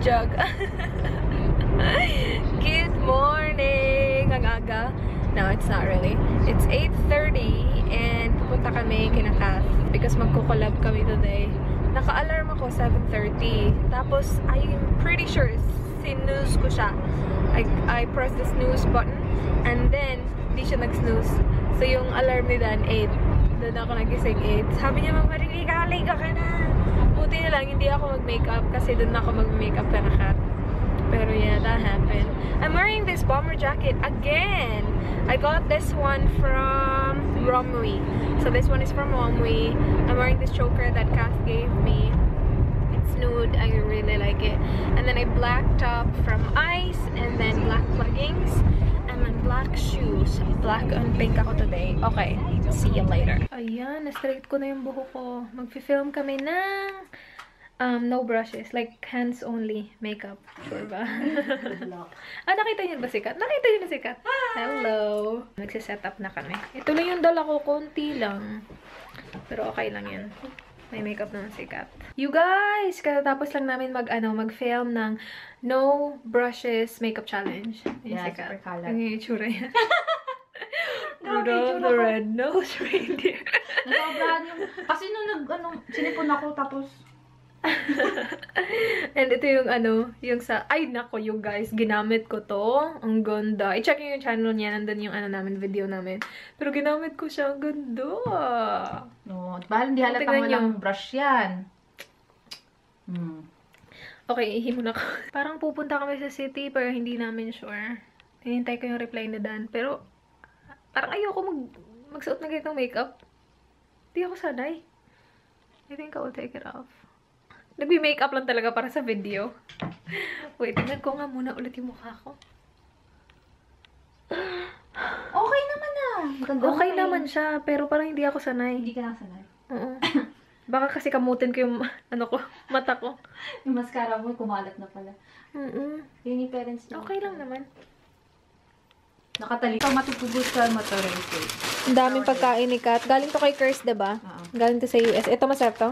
jug. Good morning! Ang aga. No, it's not really. It's 8:30 and pupunta kami kina Kath because magko-collab kami today. Naka-alarm ako 7:30. Tapos, I'm pretty sure sinooze ko siya. I pressed the snooze button and then, hindi siya nag-snooze. So, yung alarm ni Dan, 8. Doon ako nagising 8. Sabi niya, magmariliga ka na. Buti na lang, hindi ako mag-makeup kasi doon ako mag-makeup ka na Kath. Pero yeah, that happened. I'm wearing this bomber jacket again. I got this one from Romwe. So this one is from Romwe. I'm wearing this choker that Kath gave me. It's nude. I really like it. And then a black top from Ice. And then black leggings. And then black shoes. Black and pink ako today. Okay. See you later. Ayan. Na-straight ko na yung buhok ko. Mag-film kami ng no brushes. Like, hands only makeup. Sure ba? Nakita niyo ba si Kat? Nakita niyo na si Kat? Hello! Nagsiset up na kami. Ito lang yung dala ko. Konti lang. Pero okay lang yan. May makeup naman si Kat. You guys! Katapos lang namin mag-film ng no brushes makeup challenge. Yeah, super kalat. Ang itsura yan. Rudolph the red-nosed reindeer. Nasobrahan yung... Kasi nung sinipon ako tapos... And ito yung yung sa, ay nako yung guys, ginamit ko to. Ang ganda. I-check yung channel niya, nandun yung namin, video namin. Pero ginamit ko siya, ang ganda. No, bahal hindi halatang walang brush yan. Okay, ihimo na ko. Parang pupunta kami sa city, pero hindi namin sure. Hinintay ko yung reply na Dan. Pero, parang ayoko magsuot na ganitong makeup. Hindi ako sanay. I think I will take it off. Nagbi-makeup lang talaga para sa video. Wait, tingnan ko nga muna ulit yung mukha ko. Okay naman ah. Okay naman siya, pero parang hindi ako sanay. Hindi ka lang sanay. Oo. Baka kasi kamutin ko yung mata ko. Yung mascara mo, kumalat na pala. Yun yung parents niya. okay lang naman. Nakatali. Ito matutubos ka motorate. Ang daming pagkain ni Kat. Galing to kay Curse, diba? Galing to sa US. Ito masarap to?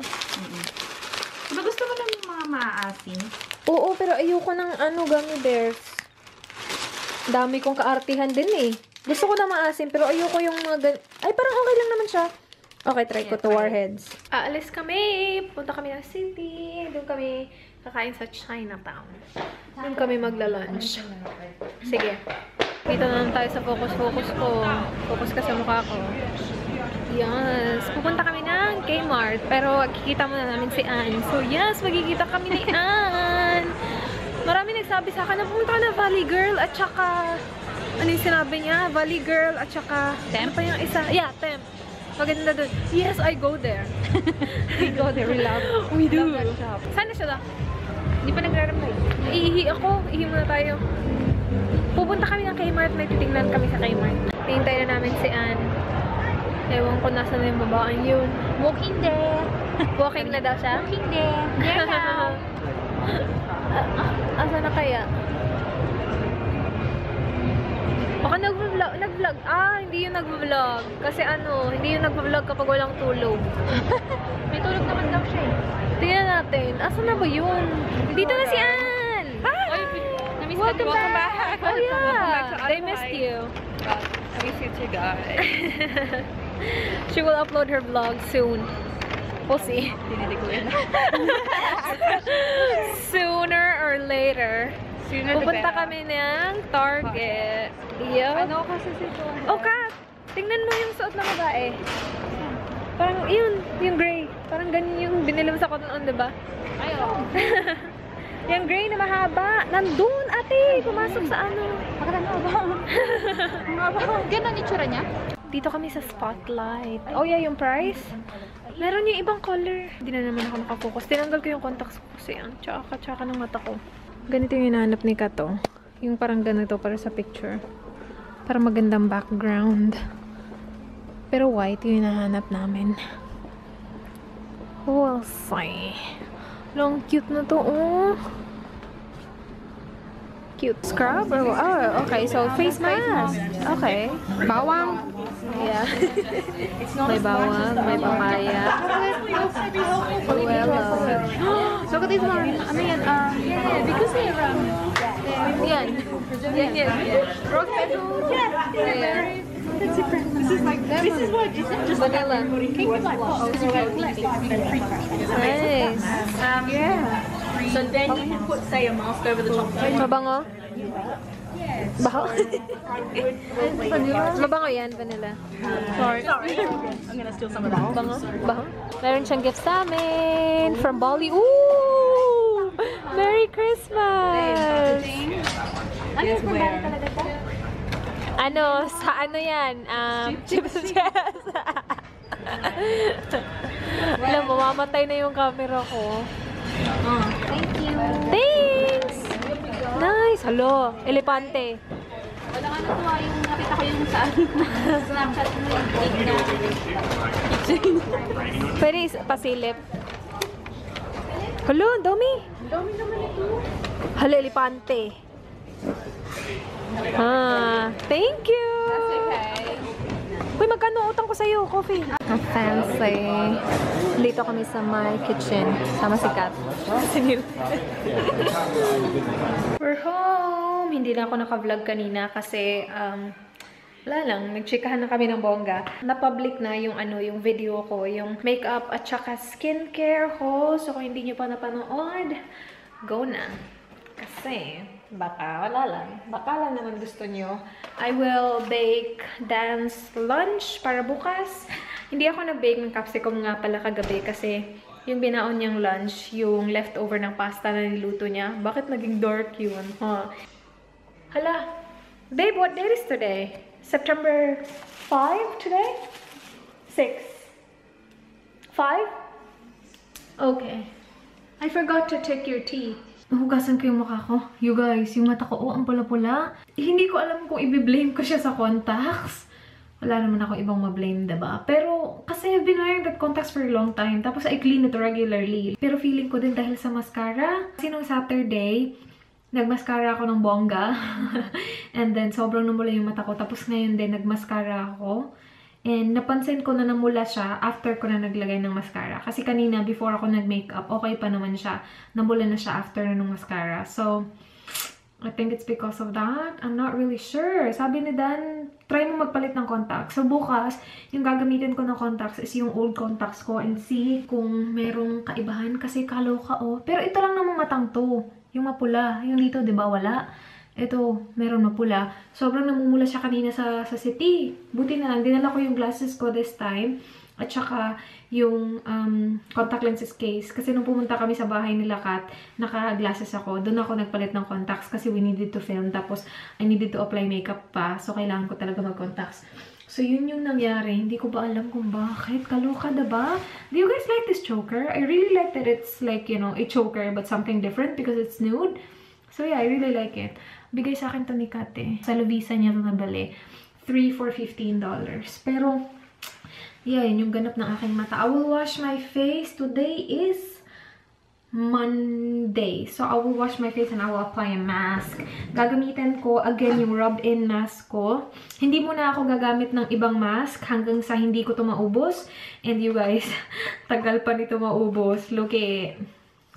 Diba gusto mo lang yung mga maaasim? Oo, pero ayoko ng gummy bears. Dami kong kaartihan din eh. Gusto ko na maasim, pero ayoko yung mga ay, parang okay lang naman siya. Okay, try ko to Warheads. Aalis kami. Punta kami ng city. Doon kami kakain sa Chinatown. Doon kami magla-lunch. Sige. Dito na lang tayo sa focus ko. Focus ka sa mukha ko. Yes. Pupunta kami ng Kmart. Pero kikita muna namin si Ann. So yes, magkikita kami ni Ann. Marami nagsabi sa akin na pumunta ka na Valley Girl at saka ano yung sinabi niya? Valley Girl at saka Temp pa yung isa? Yeah, Temp. Maganda doon. Yes, I go there. We go there. We love. We do. Love that shop. Sana siya lang. Hindi pa nagraramay. Iihi ako. Ihi muna tayo. Pupunta kami ng Kmart. May titingnan kami sa Kmart. Hintay na namin si Ann. Ewan ko nasa na yung babaeng yun. Walking there. Walking na daw siya? Walking there. There now. Asa na kaya? Baka nag-vlog. Hindi yung nag-vlog. Kasi hindi yung nag-vlog kapag walang tulog. May tulog naman daw siya eh. Tingnan natin. Asa na ba yun? Dito na si Ann! Welcome back. Oh yeah. They missed you. I miss you too, guys. She will upload her vlog soon. We'll see. Sooner or later. Pupunta kami ng Target. Yeah. Ano kasi ito? Oh, Kat! Tingnan mo yung suot na babae. Parang yun, yung gray. Parang ganyan yung binili mo sa Cotton On, diba? Ayaw. Yung gray na mahaba. Nandun, ate! Pumasok sa Bakit ano ba? Ganon itsura niya? Dito kami sa Spotlight. Oh yeah, yung price. Meron yung ibang color. Hindi na naman ako nakafocus. Tinanggal ko yung contacts ko kasi ang tsaka ng mata ko. Ganito yung hinahanap ni Kato. Yung parang ganito para sa picture. Para magandang background. Pero white yung hinahanap namin. We'll see. Long cute na to, oh. Cute scrub? Oh, okay. So, face mask. Okay. Bawang. Yeah. May bawang, may papaya. Well, Look at these ones. Ano yan? Yeah, because they're yan. Yan. Rose petals. Yeah. That's different. This is what just Vanilla. Nice. yeah. So then you can put, say, a mask over the top of it. Mabango? Baho? Mabango yan, vanilla. Sorry. I'm gonna steal some of that. Bango? Baho? Meron siyang gift sa amin from Bali. Ooh! Merry Christmas! Guess where? Ano? Sa ano yan? Chips Chess! Alam mo, mamatay na yung camera ko. Thank you. Thanks! Nice! Halo, elepante. Wala nga natuwa yung nakita ko yung sa Snapchat mo yung big na. Pwede pasilip. Halo, dami. Dami naman ito. Halo, elepante. Thank you! Okay. Uy, magkano utang ko sa'yo? Coffee. Ang fancy. Dito kami sa my kitchen. Sama si Kat. We're home! Hindi na ako naka-vlog kanina kasi, wala lang, nagchikahan na kami ng bongga. Na-public na yung yung video ko, yung makeup at saka skincare ko. So, kung hindi nyo pa napanood, go na. Kasi, baka wala lang. Baka lang naman gusto nyo. I will bake Dan's lunch para bukas. Hindi ako nag-bake ng capsicum nga pala kagabi kasi yung binaon niyang lunch, yung leftover ng pasta na niluto niya. Bakit naging dark yun? Huh? Hala, babe, what date is today? September 5 today? 6? 5? Okay. I forgot to take your tea. Nahugasan ko yung mukha ko. You guys, yung mata ko, ang pula-pula. Hindi ko alam kung i-blame ko siya sa contacts. Wala naman ako ibang ma-blame, diba? Pero, kasi I've been wearing that contacts for a long time. Tapos, I clean it regularly. Pero feeling ko din dahil sa mascara. Kasi nung Saturday, nagmascara ako ng bongga. And then, sobrang namula yung mata ko. Tapos ngayon din, nagmascara ako. And napansin ko na namula siya after ko na naglagay ng mascara. Kasi kanina, before ako nag-makeup, okay pa naman siya. Namula na siya after na ng mascara. So, I think it's because of that. I'm not really sure. Sabi ni Dan, try mo magpalit ng contacts. So, bukas, yung gagamitin ko ng contacts is yung old contacts ko and see kung merong kaibahan. Kasi kaloka, oh. Pero ito lang namang matang to. Yung mapula. Yung dito, di ba, wala? Ito, meron na pula. Sobrang namumula siya kanina sa city. Buti na lang, dinala ko yung glasses ko this time. At saka, yung contact lenses case. Kasi nung pumunta kami sa bahay nila Kat, naka-glasses ako. Doon ako nagpalit ng contacts kasi we needed to film. Tapos, I needed to apply makeup pa. So, kailangan ko talaga mag-contacts. So, yun yung nangyari. Hindi ko ba alam kung bakit. Kaloka, diba? Do you guys like this choker? I really like that it's like, you know, a choker but something different because it's nude. So, yeah, I really like it. Bigay sa akin to ni Kat eh. Sa Lovisa niya ito nabali. 3 for $15. Pero, yeah, yun yung ganap ng aking mata. I will wash my face. Today is Monday. So, I will wash my face and I will apply a mask. Gagamitin ko, again, yung rub-in mask ko. Hindi muna ako gagamit ng ibang mask hanggang sa hindi ko to maubos. And you guys, tagal pa nito maubos. Look it.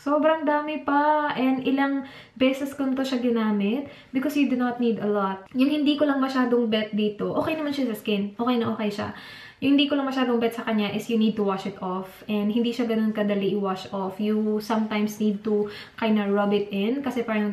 Sobrang dami pa. And ilang beses ko to siya ginamit. Because you do not need a lot. Yung hindi ko lang masyadong bet dito. Okay naman siya sa skin. Okay na okay siya. Yung hindi ko lang masyadong bet sa kanya is you need to wash it off. And hindi siya ganun kadali i-wash off. You sometimes need to kinda rub it in. Kasi parang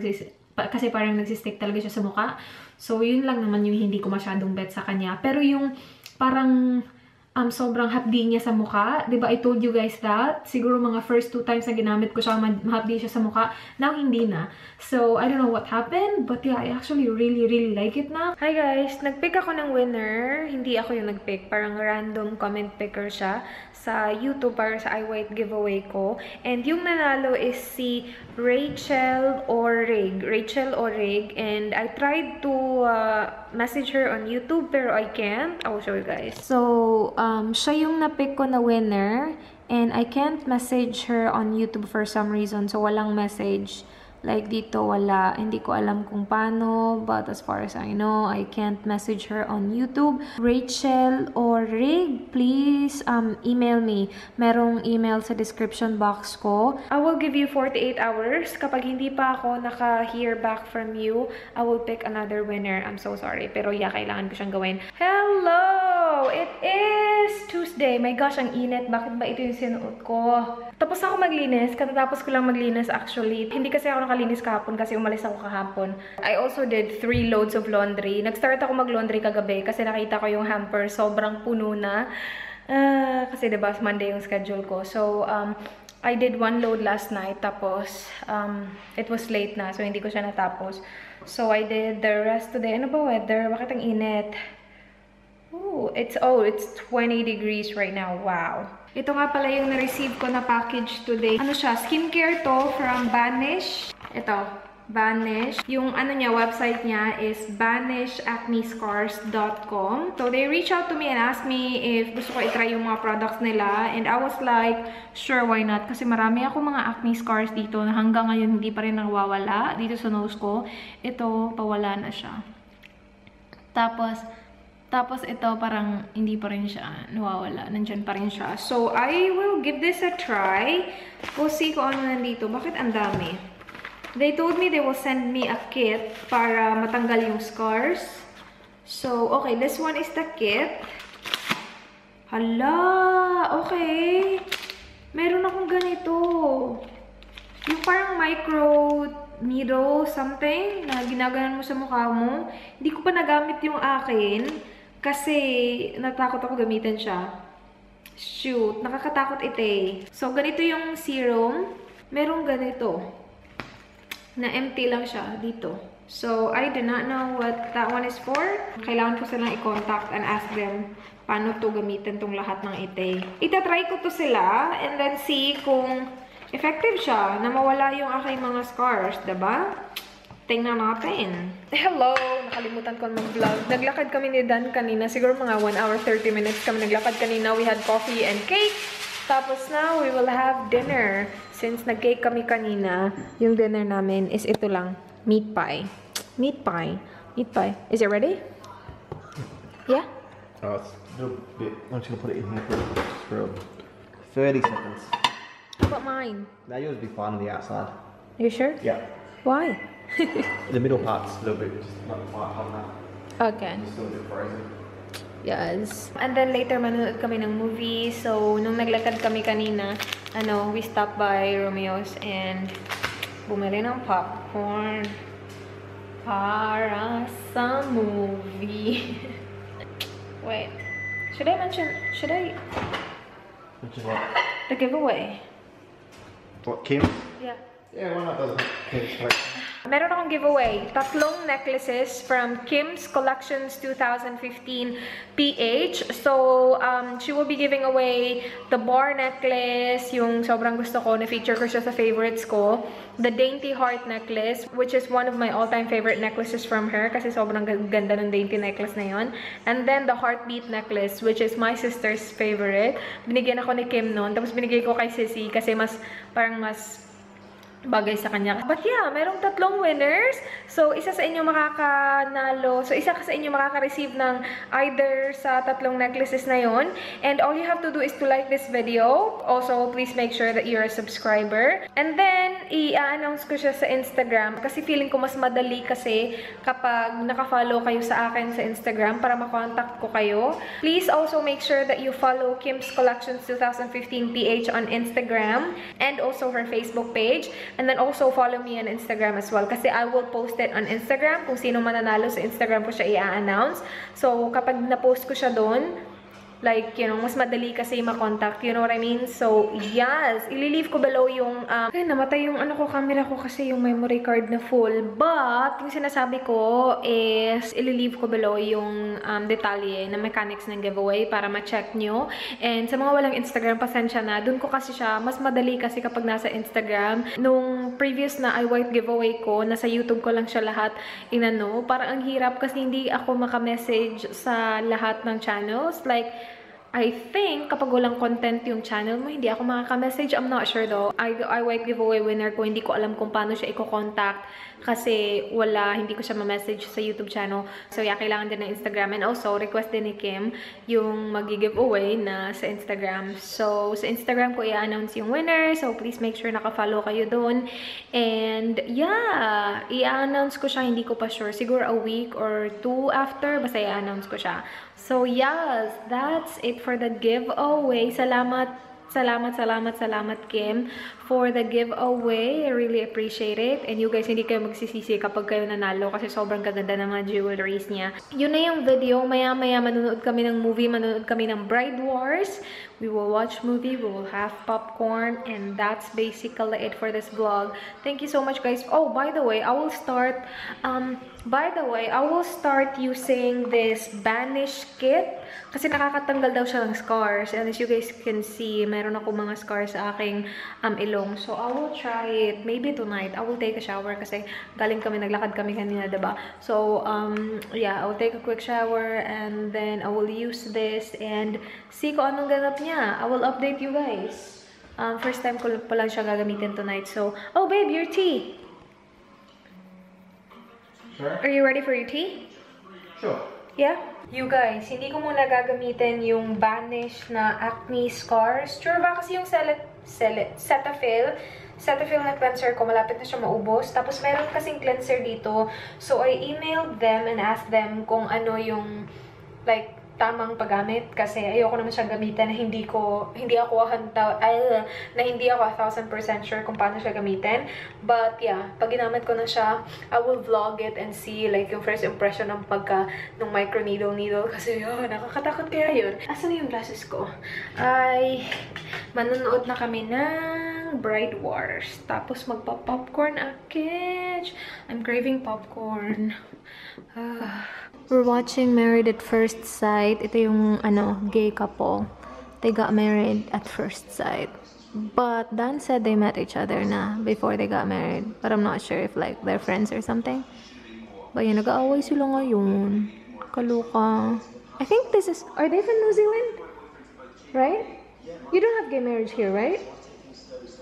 nagsistick talaga siya sa mukha. So, yun lang naman yung hindi ko masyadong bet sa kanya. Pero yung parang sobrang hapdi niya sa mukha. Diba, I told you guys that. Siguro mga first 2 times na ginamit ko siya, mahapdi siya sa mukha. Now, hindi na. So, I don't know what happened. But yeah, I actually really, really like it na. Hi guys! Nag-pick ako ng winner. Hindi ako yung nag-pick. Parang random comment picker siya sa YouTube para sa iWhite giveaway ko. And yung nanalo is si Rachel Orig. And I tried to message her on YouTube pero I can't. I will show you guys. So, siya yung na-pick ko na winner. And I can't message her on YouTube for some reason. So, walang message Like, dito wala. Hindi ko alam kung paano. But as far as I know, I can't message her on YouTube. Rachel or Rig, please email me. Merong email sa description box ko. I will give you 48 hours. Kapag hindi pa ako naka-hear back from you, I will pick another winner. I'm so sorry. Pero yeah, kailangan ko siyang gawin. Hello! It is Tuesday. My gosh, ang init. Bakit ba ito yung sinuot ko? Tapos ako maglinis. Katatapos ko lang maglinis actually. Hindi kasi ako nakalinis kahapon kasi umalis ako kahapon. I also did 3 loads of laundry. Nag-start ako mag-laundry kagabi kasi nakita ko yung hamper. Sobrang puno na. Kasi diba, Monday yung schedule ko. So, I did 1 load last night. Tapos, it was late na. So, hindi ko siya natapos. So, I did the rest today. Ano ba weather? Bakit ang init? It's 20 degrees right now. Wow. Ito nga pala yung na-receive ko na package today. Ano siya? Skincare to from Vanish. Ito, Vanish. Yung ano niya, website niya is vanishacnescars.com. So, they reached out to me and asked me if gusto ko i-try yung mga products nila. And I was like, sure, why not? Kasi marami ako mga acne scars dito na hanggang ngayon hindi pa rin nawawala. Dito sa nose ko. Ito, pawala na siya. Tapos ito parang hindi pa rin siya nawawala. Nandyan pa rin siya. So, I will give this a try. We'll see kung ano nandito. Bakit ang dami? They told me they will send me a kit para matanggal yung scars. So, okay. This one is the kit. Hala! Okay. Meron akong ganito. Yung parang micro needle something na ginaganan mo sa mukha mo. Hindi ko pa nagamit yung akin. Kasi, natakot ako gamitin siya. Shoot, nakakatakot ito eh. So, ganito yung serum. Merong ganito. Na empty lang siya dito. So, I do not know what that one is for. Kailangan ko silang i-contact and ask them paano to gamitin tong lahat ng ite. Itatry ko to sila and then see kung effective siya na mawala yung aking mga scars, diba? Tingnan natin. Hello! Nakalimutan ko mag-vlog. Naglakad kami ni Dan kanina. Siguro mga 1 hour 30 minutes kami naglakad kanina. We had coffee and cake. Tapos now, we will have dinner. Since nag-cake kami kanina, yung dinner namin is ito lang. Meat pie. Meat pie. Meat pie. Is it ready? Yeah? Oh, it's a little bit. I'm just gonna put it in here for 30 seconds. How about mine? Now yours will be fine on the outside. Are you sure? Yeah. Why? The middle part's a little bit just not quite hot enough. Okay. It's still a bit frozen. Yes. And then later, manonood kami ng movie. So, nung naglakad kami kanina, we stopped by Romeo's and bumili ng popcorn para sa movie. Wait. Should I? Which is what? The giveaway. What, Kim? Yeah. Yeah, why not? Doesn't Kim's collection? Meron akong giveaway. 3 necklaces from Kim's Collections 2015 PH. So, she will be giving away the bar necklace, yung sobrang gusto ko, na-feature ko siya sa favorites ko. The Dainty Heart necklace, which is one of my all-time favorite necklaces from her kasi sobrang ganda ng dainty necklace na yon. And then, the Heartbeat necklace, which is my sister's favorite. Binigyan ako ni Kim noon. Tapos binigay ko kay Sissy kasi parang mas bagay sa kanya. But yeah, merong 3 winners. So, isa sa inyo makakanalo. So, isa sa inyo makaka-receive ng either sa 3 necklaces na yon. And all you have to do is to like this video. Also, please make sure that you're a subscriber. And then, i-announce ko siya sa Instagram. Kasi feeling ko mas madali kasi kapag naka-follow kayo sa akin sa Instagram para makontakt ko kayo. Please also make sure that you follow Kim's Collections 2015 PH on Instagram and also her Facebook page. And then also follow me on Instagram as well. Kasi I will post it on Instagram. Kung sino mananalo sa Instagram ko siya i-announce. So, kapag na-post ko siya doon, like, mas madali kasi makontakt. You know what I mean? So, yes. Ili-leave ko below yung, namatay yung camera ko kasi yung memory card na full. But, yung sinasabi ko is, ili-leave ko below yung detalye na mechanics ng giveaway para ma-check nyo. And sa mga walang Instagram, pasensya na. Dun ko kasi siya, mas madali kasi kapag nasa Instagram. Nung previous na iWhite giveaway ko, nasa YouTube ko lang siya lahat parang ang hirap kasi hindi ako maka-message sa lahat ng channels. Like, I think kapag walang content yung channel mo, hindi ako makaka-message. I'm not sure though. I white giveaway winner ko, hindi ko alam kung paano siya i-contact kasi hindi ko siya ma-message sa YouTube channel. So yeah, kailangan din ng Instagram. And also, request din ni Kim yung mag-giveaway na sa Instagram. So, sa Instagram ko i-announce yung winner. So, please make sure naka-follow kayo doon. And yeah, i-announce ko siya. Hindi ko pa sure. Siguro a week or 2 after. Basta i-announce ko siya. So, yes, that's it for the giveaway. Salamat, Kim, for the giveaway. I really appreciate it. And you guys, hindi kayo magsisisi kapag kayo nanalo kasi sobrang gaganda ng mga jewelries niya. Yun na yung video. Maya-maya manonood kami ng movie, manonood kami ng Bride Wars. We will watch movie, we will have popcorn, and that's basically it for this vlog. Thank you so much, guys. Oh, by the way, I will start using this Banish kit kasi nakakatanggal daw siya ng scars. And as you guys can see, meron ako mga scars sa aking ilong. So, I will try it maybe tonight. I will take a shower kasi naglakad kami kanina, diba? So, yeah, I will take a quick shower and then I will use this and see ko anong ganap niya. I will update you guys. First time ko pa lang siya gagamitin tonight. So, oh babe, your tea. Sure. Are you ready for your tea? Sure. Yeah? You guys, hindi ko muna gagamitin yung Banish na acne scars. Sure ba? Kasi yung Cetaphil na cleanser ko, malapit na siya maubos. Tapos meron kasing cleanser dito. So, I emailed them and asked them kung ano yung, like, tamang paggamit kasi ayoko naman siyang gamitin na hindi ako 1,000% sure kung paano siya gamitin. But yeah, pag ginamit ko na siya, I will vlog it and see like yung first impression ng micro needle kasi nakakatakot kaya yun. Asan yung glasses ko? Ay, manonood na kami ng Bride Wars. Tapos magpa-popcorn akit. I'm craving popcorn. We're watching Married at First Sight. Ito yung, gay couple. They got married at first sight. But Dan said they met each other na before they got married. But I'm not sure if, like, they're friends or something. But yun, nag-aaway sila ngayon. Kaluka. I think this is... Are they from New Zealand? Right? You don't have gay marriage here, right?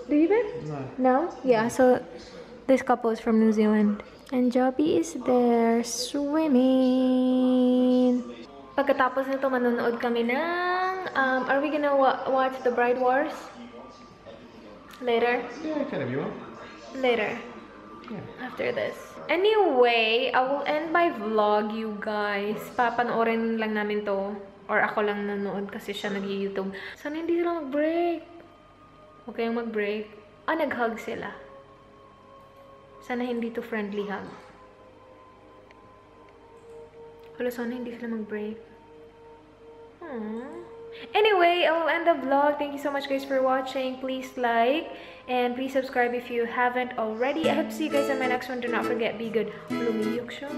Do you, Ben? No? Yeah, so this couple is from New Zealand. And Joby is there swimming. Pagkatapos nito, manonood kami ng... are we gonna watch the Bride Wars? Later? Yeah, kind of. You want? Later. Yeah. After this. Anyway, I will end my vlog, you guys. Papanoorin lang namin to. Or ako lang nanonood kasi siya nag-YouTube. Sana hindi sila mag-break. Huwag kayong mag-break. Nag-hug sila. Sana hindi to friendly hug. Wala, sana hindi sila mag-break. Anyway, I will end the vlog. Thank you so much guys for watching. Please like and please subscribe if you haven't already. I hope to see you guys in my next one. Do not forget, be good. Lumiyok siya.